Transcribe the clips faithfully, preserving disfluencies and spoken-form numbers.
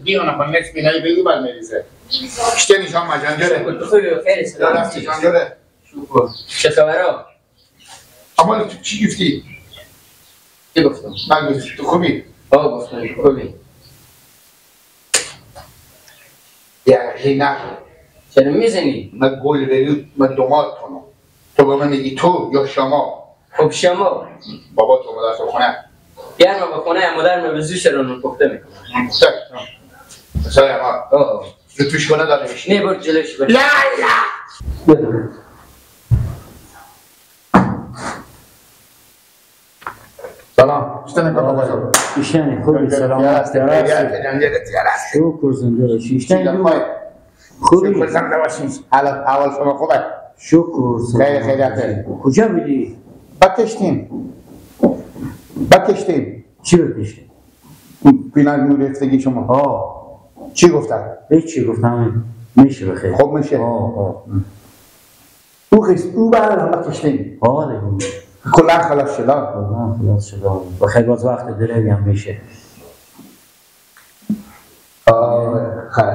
دیگه نفر نصف اینایی بگو بر مریضه. اشته نیشان مجنجره. شکر، تو خوبی؟ بخیر، سلام. درستی جان داره. شکر. چه خبره؟ اما تو چی گفتی؟ چی گفتم؟ من گفتی تو خوبی؟ آه، گفتم تو خوبی. یقین نکن. چرا می‌زنی؟ من گل بری، من دومات کنم. تو به من میگی تو یا شما؟ خب شما. بابا تو مادر تو خونه. بیار ما به خونه، مادر ما به زوش رو نون پخته می‌کنم. نون پخته؟ آه. بسای اما. آه. رو پیش کنه داره می‌شه. نه، برو جلوش برو. لا، لا. سلام. اشتنه کاکا باشم. اشتنه خوبی، سلامت، تیار هستی؟ شکر زنده باشی. اشتنه خوبی؟ شکر زنده باشی. حال احوال شما خوبه؟ شکر. خیلی خیریته. کجا بودی؟ بکشتیم. بکشتیم. چی بکشتیم؟ پیناک نورفتگی شما. آه. چی گفتن؟ هیچی گفتن. می‌شه بخیر. خب می‌شه. آه، آه. او قسط، او بر همه کشتیم. آره. کلاً خلاص شدن. کلاً خلاص شدن. بخیر، باز وقت دراز هم می‌شه. آه، خیلی،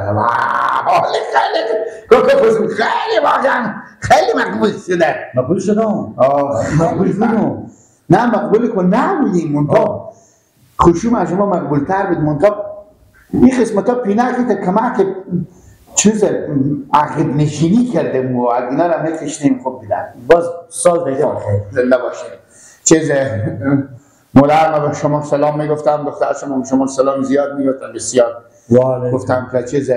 خیلی، خیلی، خیلی واقعاً خیلی مقبول شده. مقبول شدم. آه، مقبول شدم. نه، مقبول که نبودیم، منتها آه. خشوم از شما مقبول‌تر بود، منتها این قسمتا پیناکی تا کمک چیز عقب نشینی کرده مو، اینا را می‌کشتیم خوب بیدن. باز سال دیگه بخیر. زنده باشین. چیز، مادر ما به شما سلام می‌گفتم، دختر شما به شما سلام زیاد می‌گفتم، بسیار. و علیکم. گفتم که چیز،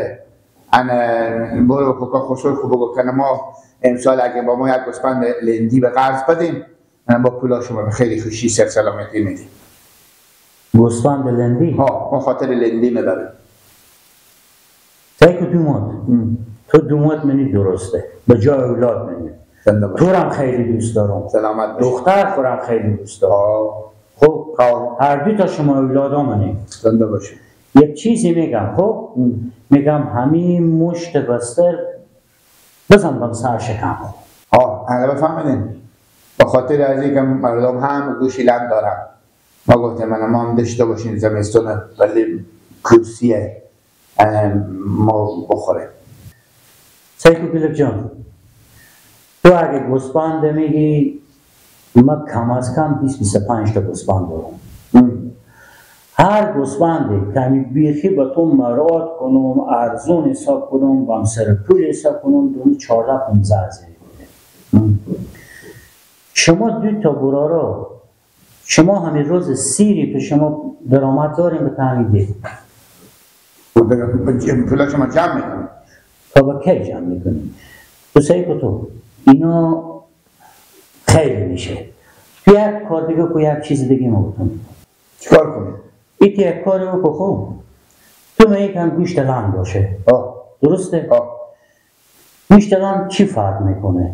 انا برو کوکا خسر خوب بگو کنه ما امسال اگه با ما یک گوسپند لندی به قرض بدین، من با پولا شما به خیلی خوشی سر سلامتی می‌دیم. گوسپند لندی؟ ها، ما خاطر لندی نداریم. تای که دومات. هم. تو دومات منی درسته. به جای اولاد منی. زنده باشی. تو رم خیلی دوست دارم. سلامت باشی. دختر خورم خیلی دوست دارم. ها. خب، ها. هر دو تا شما اولادا منی. زنده باشی. یک چیزی می‌گم، خب؟ هم. می‌گم همین مشت بستر بزن بم سر شکم. ها، اگه بفهمیدین. به خاطر از اینکه مردم هم گوشی لند دارن. ما گفتیم، من ما هم داشته باشیم زمستون، ولی کرسیه، اه، ما بخوره. سیکو گلک جان، تو اگه گوسپند میگی، ما کم از کم بیست بیست و پنج تا گوسپند دارم. هم. هر گوسپندی که می بیخی به تو مراعات کنم، ارزون حساب کنم، بم سر پول حساب کنم، دونی چهارده پونزده هزار کنه. هم. شما دو تا برارا، شما همین روز سیری که شما درآمد دارین به تعمید دید. خب، به، به، پولا شما جمع می‌کنید. تا به کی جمع می‌کنید؟ تو سعی کن تو. اینا خیلی می‌شه. تو یک کار دیگه کو، یک چیز دیگه ما بکنیم. چیکار کنیم؟ ایتی یک کاری بکن خوب. تو میگی کم گوشت لند باشه. آه. درسته؟ آه. گوشت لند چی فرق می‌کنه؟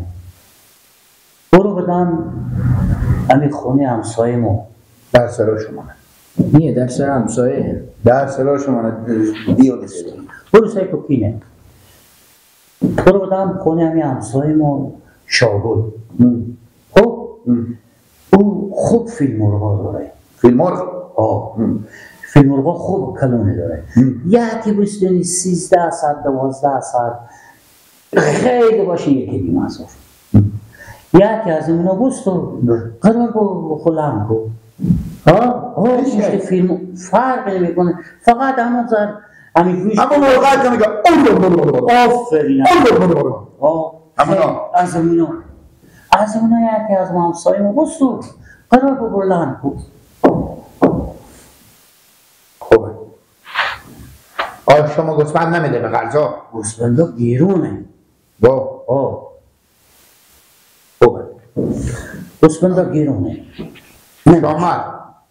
برو بدن امی خونه همسایه مو. در سرا شما نه. نیه، در سر همسایه. در سرا شما نه، دیو دسته. برو سعی کو کینه. برو بدن خونه امی همسایه مو شاگل. هم. خب؟ هم. او خوب فیلمرغا داره. فیلمرغ؟ آه. هم. فیلمرغا خوب کلونه داره. هم. یکی بستونی سیزده صد، دوازده صد، خیلی باشه، یکی دیم هزار. هم. یکی از اونا بستو، هم. قرار با خلم کو. ها؟ آه، هیچ گوشت فیلم فرق نمی‌کنه. فقط همون زر، همین گوشت اما مرغا که میگه، آفرین. آه. همونا. از اونا. از اونا یکی از ما همسایه ما بستو. قرار با بلند کو. خوبه. آه، شما گوسپند نمیده به قرضا؟ گوسپندا گیرونه. با. آه. خوبه. گوسپندا گیرونه. نه. شما.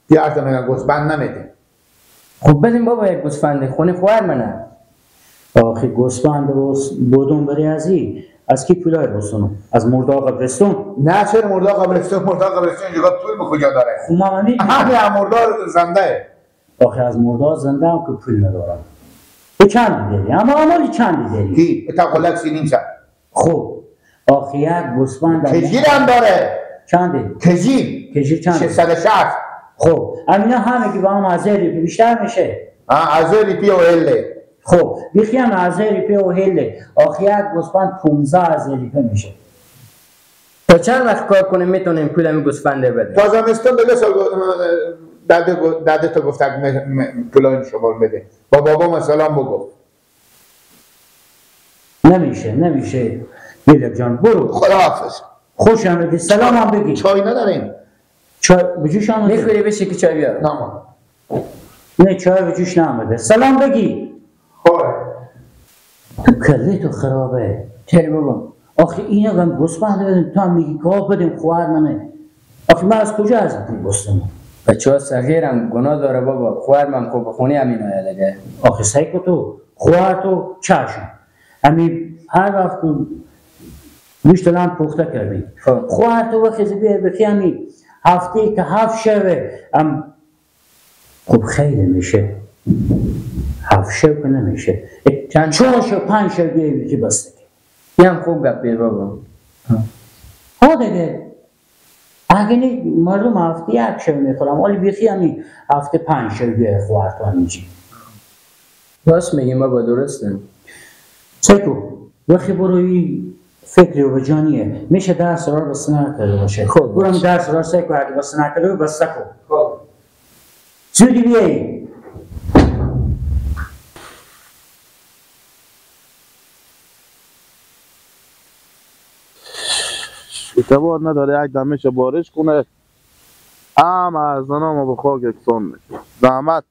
دیگه از من گوسپند نمیده. خب بدین بابا، یک گوسفند خونه خوار منه. آخی گوسپند بوس-، بودون بری ازی، از کی پولای بوسونو؟ از مرداغ قبرستون؟ نه، چرا مرداخ قبرستون؟ مرداخ قبرستون جوگا پول به کجا داره؟ خو ما همی همه مردار زنده. آخه از مردار زنده هم که پول ندارم. تو چندی داری؟ اما عملی چندی داری؟ کی؟ تا کلک سی نیم سر. خب. آخه یک گوسفند هم کجیر هم داره. چندی؟ کجیر. کجیر چندی؟ ششصد و شصت. خب. امینا همه که با هم هزار روپیه بیشتر می‌شه. ها، هزار روپیه و هله. خب، بیخیان هزار روپیه و هله. آخه یک گوسفند پونزده هزار روپیه می‌شه. تا چند وقت کار کنیم می‌تونیم پول همین گوسفنده بدیم؟ تا زمستون دیگه سال گو-، دده گو-، دده تا گفتک م-، م-، پولان شما بده. با بابا سلام بگو. نمیشه، نمیشه. گیلک جان، برو. خداحافظ. خوش آمدی. سلام هم بگی. چای نداریم؟ چای بجوش آمده. می‌خوری بشی که چای بیار. نه، ما. نه، چای بجوش نامده. سلام بگی. خوبه. تو کله تو خرابه. چرا بابا؟ آخه اینا گم گوسفند بدیم، تو هم میگی گاو بدیم خوار منه. آخه من از کجا از این پول بستم؟ بچه‌ها صغیرم، گناه داره بابا. خوار من خو به خونی همین آیا دیگه. آخه سعی کو تو، خوار تو چشم. امی هر وقت تو گوشت لام پخته کردی. خب. خوار تو وقتی بیای بخی امی هفته که هفت شبه، ام خب خیلی می‌شه. هفت شو که نمیشه. چند؟ چهار شو، پنج شو بیایی که بس دیگه. یه هم خوب گپی بابا. ها دیگه. اگه نی مردم هفته یک شو می‌خورم، ولی بیخی همی هفته پنج شو بیایی خوار تو همی چی. راست می‌گیم بابا، درسته. سیکو، وقتی برو این فکری و به جانیه، می‌شه درس را بس نکرده باشه. خب، برو هم باشه. درس را سیکو، اگه بس نکرده، بس سکو. خب. زودی بیایی. اعتبار نداره، یک دمه شه بارش کنه، همه ارزانا ما به خاک یکسان می‌شه. زحمت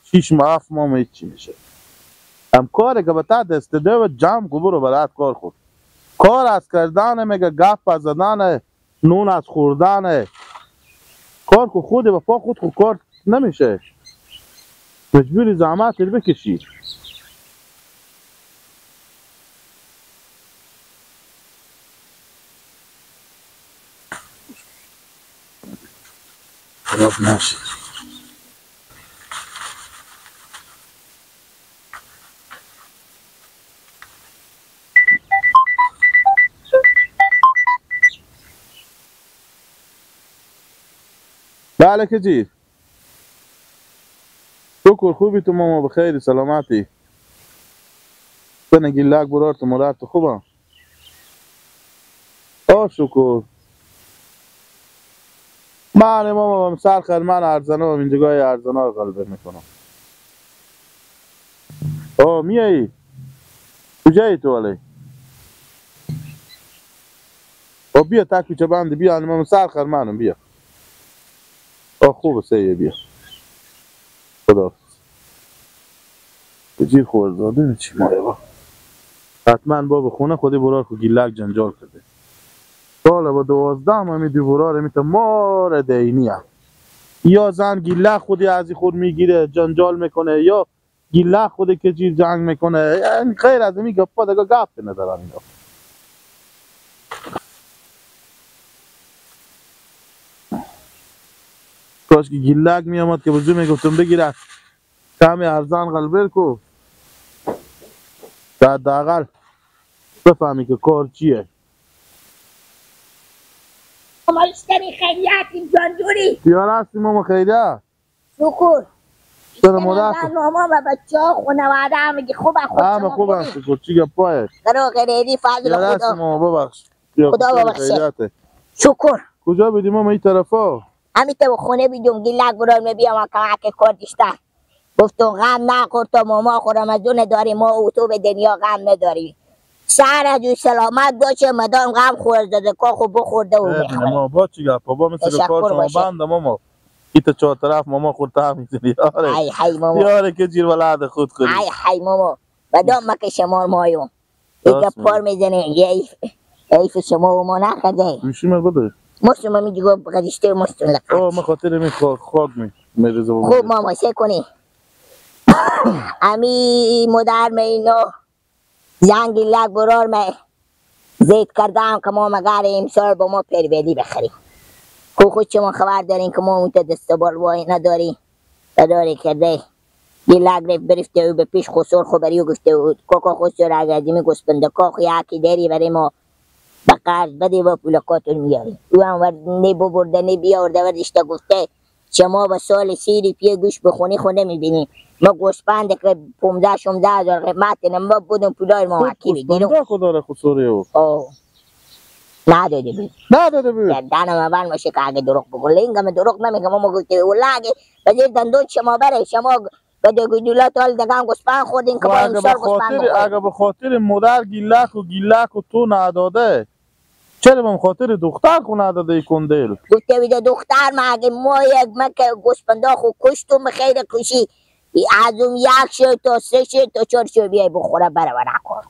شیش ماه، هفت ماه ما هیچی می‌شه. هم کاری که به تا دست دو جمع کو، برو برات کار خود. کار از کردن میگه، گپ از زدن، نون از خوردن. کار کو خود به پا خود خو کار نمیشه. مجبوری زحمت رو بکشی. خراب نشه. بله کجی. شکر، خوبی تو ماما؟ بخیری، سلامتی؟ سن گیلک برار تو مرار تو خوبم؟ آه شکر. من ماما بم سر خر، من ارزنه بم، اینجا گاهی ارزنه رو غلبه می‌کنم. آه، میایی؟ کجایی تو ولی؟ آه، بیا تا کوچه بندی، بیا، من سر خر منم، بیا. آه، خوبه، سیه، بیا. خدا. بجیر خورزاده چی مایه با. حتماً باب خونه خودی برار خو گیلک جنجال کرده. سال با دوازده هم همی دی برار همی تا مار دینی هم. یا زن گیلک خودی ازی خود می‌گیره، جنجال می‌کنه، یا گیلک خودی که چیز جنگ می‌کنه. یعنی غیر از همی گپا دیگه گپ ندارن اینا. کاش که گیلک می‌آمد که بزو می‌گفتم بگیره. کمی ارزان قلبر کو. تا حداقل بفهمی که کار چیه. مشتری خیریت این جان جوری. یا راستی ماما خیریت. شکر. سلام و رحمت. ماما و بچه‌ها، خانواده همگی خوبه؟ خود همه شما خوبه، خوبی؟ شکر. چی گپایه؟ قرار قریبی فضل یا راستی خدا. ماما ببخش. یا خدا خود ببخشه. خیریته. شکر. کجا بیدی ماما این طرفا؟ همی تو خونه بیدم، گیلک برار می‌بیام، کمک کار داشتم. گفتم غم نخور، تا ماما خو رمضان داری، ما و تو به دنیا غم نداری. سر از او سلامت باشه، مدام غم خور زده، کا خو بخورده و خیلی می‌خوره. ما با چی گپ؟ با مثل تشکر کار شما باشه. بنده ماما. ایت چهار طرف ماما خور تا می‌زنی. آره. ای های ماما. یاره که جیر ولد خود خوری. ای های ماما. مدام ما که شما مایو. یه راست گپار می‌گی. می‌زنه، یه حیف، حیف شما و ما نکرده. گوشی من بده. مشت ما می‌گی گو گذشته مشت لقت. آه، من خاطر می خا-، خاک می، می‌ریزه بابا. خوب ماما، چه کنی؟ امی مدار مئینو زنگ لگ برار مئ زید کردم که ما مگر امسال با ما پرولی بخریم. کو خود شما خبر دارین که ما اون تا دست بال وای نداریم. نداری کرده. یه لگ رفت برفته او به پیش خسر خو بریو گفته او کاکا خسر اگه دیمی گوسپنده کاخ یکی داری برای ما به قرض بده و پول کاتون میاریم. او هم ورد نه ببرده نه بیاورده وردشته گفته شما به سال سی روپیه گوش بخونی خو نمی‌بینی. ما گوسپند که پونزده شونزده هزار قیمت نه ما بودم پولای ما وکی بگیرم. گوسپنده کو داره خسوری او؟ آه. نداده بود. نداده بود. گردن ما بند باشه که اگه دروغ بگو. لینگ هم دروغ نمیگم. ما گفته والله اگه به زیر دندون شما بره، شما به دو گدولات حال دگم گوسپند خوردین که خو با اگه امسال به گوسپند خاطر، بخوریم. اگه به خاطر مادر گیلک و گیلک و تو نداده، چرا به خاطر دختر خو نداده ای کندل؟ گفته بیده دختر مگه ما یک مکه گوسپندا خو کشتم به خیر کشی. از اون یک شو تا سه شو تا چهار شو بیای بخوره بره و نخور.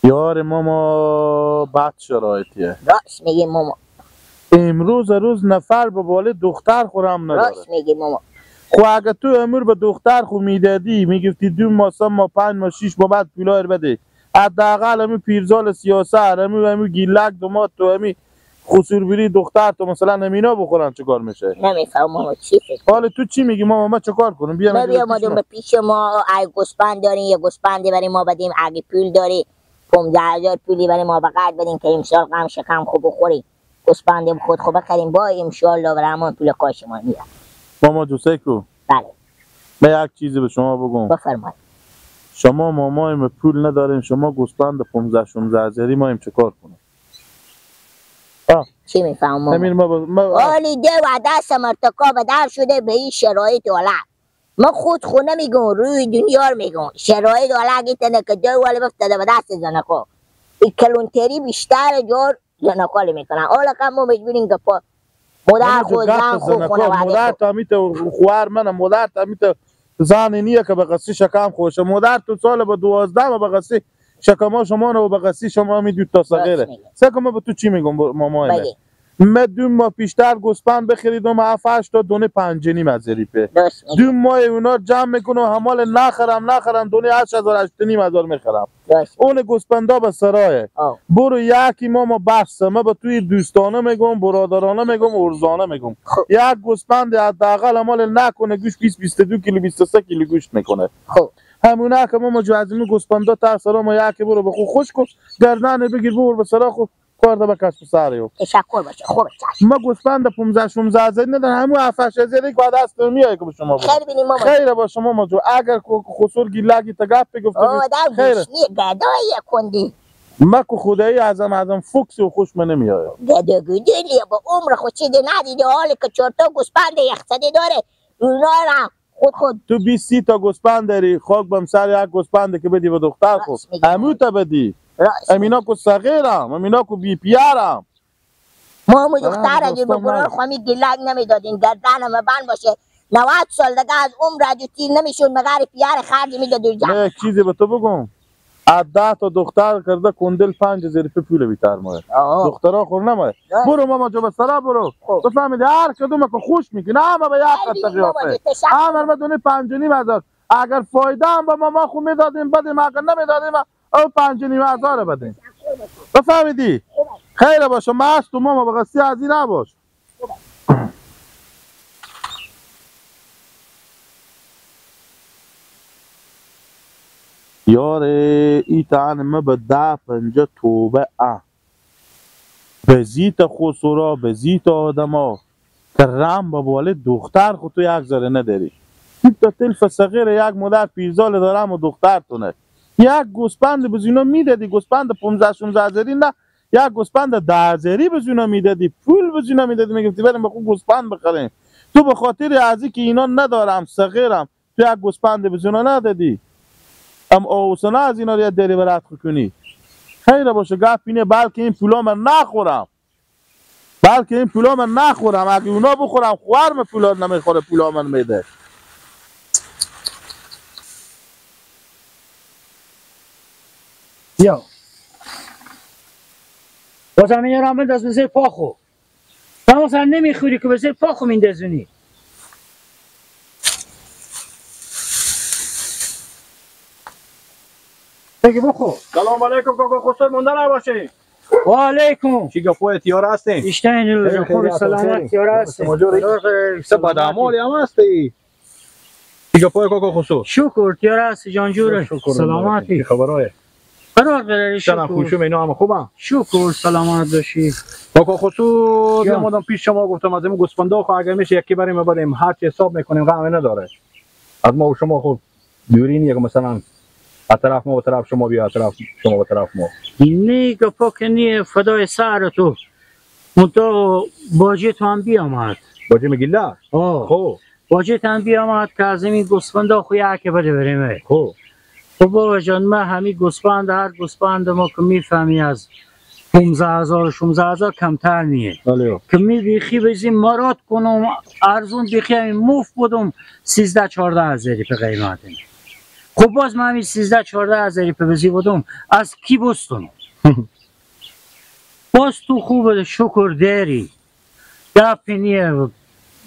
یار ماما بد شرایطیه. راست میگی ماما. امروز روز نفر به بالای دختر خو رحم نداره. راست میگی ماما. خو اگه تو امور به دختر خو میدادی، میگفتی دو ماه، سه ماه، پنج ماه، شش ماه بعد پولای بده، حداقل امی پیرزال سیاسر، امی، امی گیلک دوماد تو، امی خسوربیری دختر تو، مثلاً امینا بخورن چه کار می‌شه؟ نمی‌فهمم چی فکر. حالا تو چی میگی ماما؟ ما چه کار کنم؟ بیا ما مگه بیا پیش مادم ما. به پیش ما، ای گوسپند دارین، یه گوسپندی برای ما بدیم، اگه پول داری، پونزده هزار پولی برای ما به قرض بدین که امسال غم شکم خوب بخوریم. گوسپند خود خو بخریم، با انشاءالله برای همان پول کار شما میاد. ماما جو سیکو. بله. من یک چیزی به شما بگم. بفرمایید. شما مامای ما پول نداریم، شما گوسپند پونزده شونزده هزاری ما ایم چه کار کنیم؟ آه. چی می‌فهمم؟ امیر ما ب-، ما حالی ده و دست مرتکا به در شده به این شرایط حالا. من خود خو نمیگم، روی دنیا رو میگم. شرایط حالا اگه تنه که دو والی بفتده به دست زنکا. این کلونتری بیشتر جور زنکالی می‌کنن. حالا که ما مجبوریم گپا مادر همه جو خو، گپ زن خو، زنکا، خانواده مادر خو. تا می‌ته خوار منه، مادر تا می‌ته زن نیه که به قصه شکم خوشه. مادر تو سال به دوازده و به قصه شکما شما رو به قصه شما می دو تا صغیره. راست می‌گه. سه که ما به تو چی می‌گم ب-، مامای من؟ بگی. من دو ماه پیشتر گوسپند بخریدم، هفت هشت تا دونه پنج و نیم هزار روپیه. راست می‌گی. دو ماه اونا جمع می‌کنم، همال نخرم، نخرم، دونه هشت هزار، هشت و نیم هزار می‌خرم. راست. اون گوسپندا به سرایه. آه. برو یکی ماما بحث، ما به توی دوستانه می‌گم، برادرانه می‌گم، ارزانه می‌گم. خب. یک گوسپند حداقل همال نکنه گوش بیست، بیست و دو کیلو، بیست و سه کیلو گوشت می‌کنه. خب. همونه که ماما جو از این گوسپندا تا سرا ما یکی برو به خو خوش کن، گردن بگیر ببر به سرا خو. کار ده به کسب سر یو. تشکر باشه، خوبه چشم. ما گوسپند پونزده شونزده هزاری ندارم، همون هفت هشت هزاری که دست میاد که به شما بدم. خیر بینی ماما. خیر با شما ماما جو. اگر کو-، خسور گیلگی تا گپ بگفته آه، بود. ده خیر. گوشنی گدایی کندی. ما که خدایی ازم، ازم فوکس و خوش من نمیاد. گده گدیلی با عمر خود چیزی ندیده، حالی که چهار تا گوسپند یخ زده داره. اونا را خود خود. تو بیست سی تا گوسپند داری، خاک بم سر یک گوسپند که بدی به دختر خود. راست می‌گی. امو تا بدی. راست می‌گی. امینا کو صغیرم، امینا کو بی پی آرم. ما همو دختر اگه به گناه خو همی گلک نمیدادیم، گردن همه بند باشه. نود سال دیگه از عمر اگه تیر نمیشد، مگر پیار خرج می‌داد و جمع. من یک چیزی به تو بگم. از ده تا دختر کرده کندل پنج هزار روپیه پول بیتر ماه. آها. دخترا خور نمایه. نه. برو ماما جو به سرا برو. خب. تو فهمیدی هر کدوم که خوش می‌کنه، همه به یک خیر دیگه قطعه ماما قیافه. جو، تشکر. همه ما دونه پنج و نیم هزار. اگر فایده هم به ماما خو می‌دادیم، بدیم، اگر نمی‌دادیم، او پنج و نیم هزار بدیم. بفهمیدی؟ خیر باشه، ما هستم ماما، به قصه از این نباش. یاره، ای تن ما به ده پنجاه توبه اه. بزیت خسرا، بزیت آدما، که رحم به بالای دختر خو تو یک ذره نداری. تو تا طفل صغیر یک مادر پیرزال داره و دختر تونه. یک گوسپند به زینا میدادی، گوسپند پونزده شونزده هزاری نه، یک گوسپند ده هزاری به زینا میدادی، پول به زینا میدادی، میگفتی بریم به خو گوسپند بخریم. تو به خاطر از این که اینا ندارم، صغیرم، تو یک گوسپند به زینا ندادی. ام اوسنا از اینا رو یک دری برات کنی. خیر باشه، گپ اینه، بلکه این پولا من نخورم. بلکه این پولا من نخورم، اگه اونا بخورم، خوار من پولا نمیخوره، پولا من می‌ده. یا. باز همین یه راه بنداز به زیر پا خو. تو مثلاً نمیخوری که به زیر پا خو میندازونی. بگی بخو. سلام علیکم کاکا خسرو، مونده نباشی. و علیکم. چی گپای تیار هستین؟ اشتین خیلی جان، خوبی، خیلی سلامت خیلی. تیار هستین. شما جوری؟ خدا خیر، تو سلامتی. بدامالی هم هستی. چی گپای کاکا خسرو؟ شکر، تیار هستی جان جور. شکر. سلامتی. چی خبرای؟ قرار داری، سلام، شکر. خوشو مینا هم خوبه؟ شکر، سلامت باشی. کاکا خسرو، جان. دیگه مادم پیش شما گفتم، از این گوسفندا خو اگه می‌شه یکی بریم بدیم، هر چی حساب می‌کنیم غمی نداره. از ما و شما خو دورین، یک مثلاً از طرف ما و طرف شما بیا، از طرف شما و طرف ما. نی گپا که نیه، فدای سر تو. منتها باجه تو هم بیامد. باجه مگیلا؟ آه. خو. باجه تو هم بیامد که از این گوسفندا خو یکی بده بریم. خو. خب بابا جان، ما همی گوسفند، هر گوسفند ما که می‌فهمی از پونزده هزار و شونزده هزار کمتر نیه. بله. که می بیخی بزی مراد کنم، ارزون بیخی همی مفت بدم، سیزده چارده هزاری په قیمت. خب باز من همی سیزده چارده هزاری په بزی بدم، از کی بستونم؟ باز تو خوب شکر داری. گپی نیه،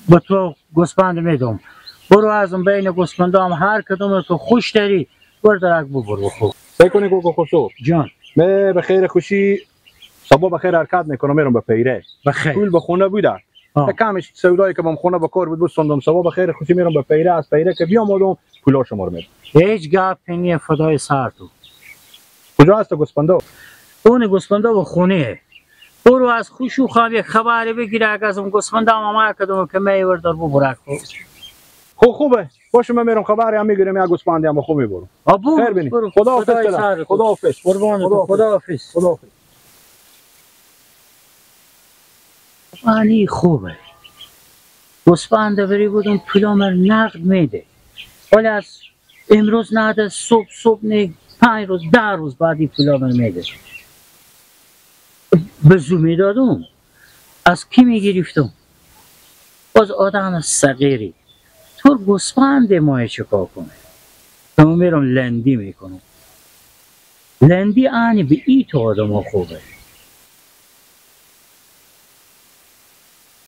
به تو گوسپند می‌دم. برو از اون بین گوسپندا هم هر کدوم تو خوش داری، بردار اگ ببر بخو. سعی کنی کاکا خسرو. جان. من به خیر خوشی، صبح به خیر حرکت می‌کنم، می‌رم به پیره. به خیر. پول به خونه بوده. آه. کمش سودایی که بم خونه به کار بود، بستندم. صبح به خیر خوشی می‌رم به پیره، از پیره که بیامادم، پولا شما رو می‌دم. هیچ گپی نیه، فدای سر تو. کجا هست گوسپندا؟ اون گوسپندا به خونه. برو از خوشو خواب یک خبری بگیره، اگه از اون گوسفندا هم آمد کدوم که می وردار ببرک. خب خوبه، باشه، من می‌رم خبری هم می‌گیرم، یک گوسفندی هم خوب می‌برم. آ، برو، خیر بینی. برو. خدا حافظ خدای سلام. سر تو. خدا حافظ. قربان تو. خدا حافظ. خدا حافظ. خدا حافظ. انی خوبه. گوسفند بری بودم پولا مر نقد می‌ده. ولی از امروز نده، صبح، صبح نه، پنج روز، ده روز بعدی پولا من می‌ده. به زو می‌دادم. از کی می‌گرفتم؟ از آدم صغیری. تو گوسفند ما چه کار کنه؟ تو می‌رم لندی می‌کنم. لندی انی به ای تو آدم خوبه.